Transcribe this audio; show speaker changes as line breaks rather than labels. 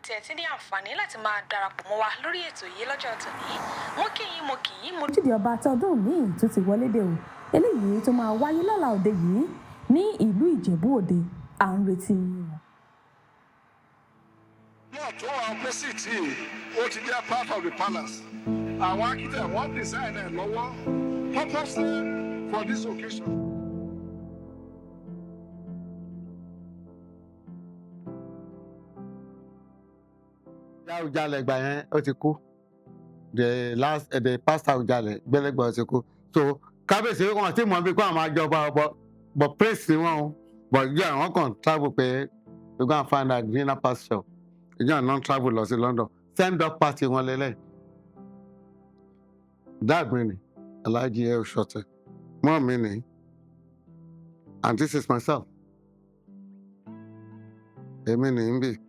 tí ẹ ti ní àǹfààní láti máa darapọ̀ mọ́ wa lórí ètò yìí lọ́jọ́ tòní. Mo kí yín, mo kì í mo.
Ojúde Ọba tọdún míì tó ti wọlé dé o, eléyìí tó máa wáyé lọ́la òde yìí ní ìlú Ìjẹ̀bú Òde. À ń retí yín o.
Náà tó wà opposite yìí, ó ti jẹ́ part of the palace. Àwọn architect, wọ́n design ẹ̀ lọ́wọ́ purposely for this occasion.
Àwùjalẹ̀ gbà yẹn, ó ti kú. The last the pastor Àwùjalẹ̀ gbẹlẹgbẹ, ó ti kú. So kábíyèsí wọn ti mọ̀ bí kó àwọn máa jọba ọbọ, but prince ni wọn o, but ìjọ àwọn kan travel pé we go and find out greener pasture. Ìjọ àwọn travel lọ sí London, send off party wọn lélẹ̀. Dad mi ni Alhaji El Shọtẹ, mọ́ mi ni, and this is myself, èmi ni ń bì.